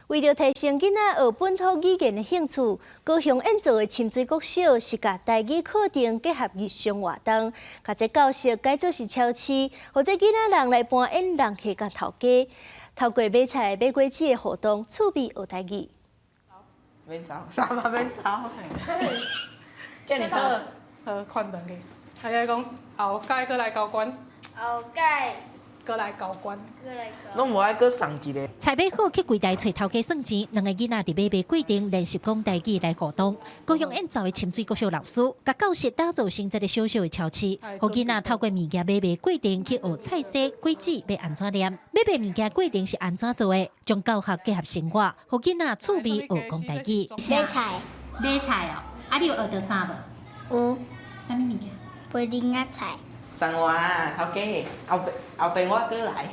為著提升囡仔學本土語言的興趣，高雄演做的深水國小是共台語課程結合日常活動，共這教室改做是超市，予這囡仔人來扮演人客佮頭家，透過買菜買果子的互動，趣味學台語。免走，啥嘛免走。遮爾好，好看轉去。啊，你講後蓋閣來交關。後蓋。閣來交關。攏無愛閣送一个。菜買好去櫃台揣頭家算錢，兩个囡仔佇買賣過程練習講台語來互動。高雄燕巢的深水國小老師，共教室打造成這个小小的超市，予囡仔透過物件買賣過程去學菜色、果子欲按怎念，買賣物件過程是按怎做的，將教學結合生活，予囡仔趣味學講台語。買菜。買菜哦，啊，你有學著啥無？有。啥物物件？桮檳仔菜。送我啊，頭家，後壁後壁我閣來。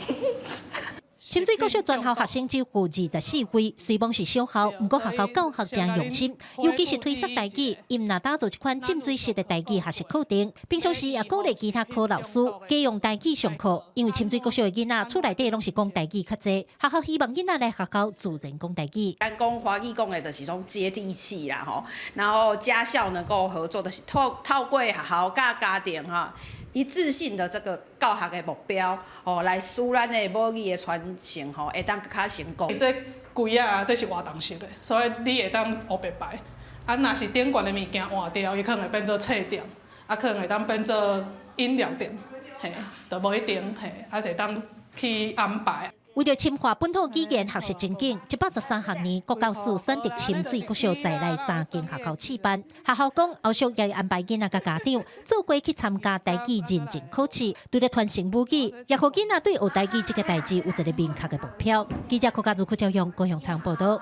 深水國小全校學生只有24位，雖罔是小校，毋過學校教學誠用心，尤其是推捒台語，𪜶若打造一款浸水式的台語學習課程，平常時也鼓勵其他科老師加用台語上課，因為深水國小的囡仔厝內底攏是講台語較濟，學校希望囡仔來學校自然講台語。咱講華語講的就是講接地氣啦，吼，然後家校能夠合作，就是透過學校佮家庭哈一致性的這個教學的目標，吼，來使咱的母語的傳承吼，會當閣較成功。這櫃仔這是活動式的，所以你會當烏白擺。啊，若是頂懸的物件換掉，伊可能會變做冊店，啊，可能會當變做飲料店，嘿，都無一定，嘿，啊，會當去安排。為著深化本土語言學習情景，113學年國教署選擇深水國小在內三間學校試辦。學校講後續也會安排囡仔佮家長做伙去參加台語認證考試，除了傳承母語，也予囡仔對學台語這个代誌有一个明確的目標。記者柯家如、柯教用高雄採訪報導。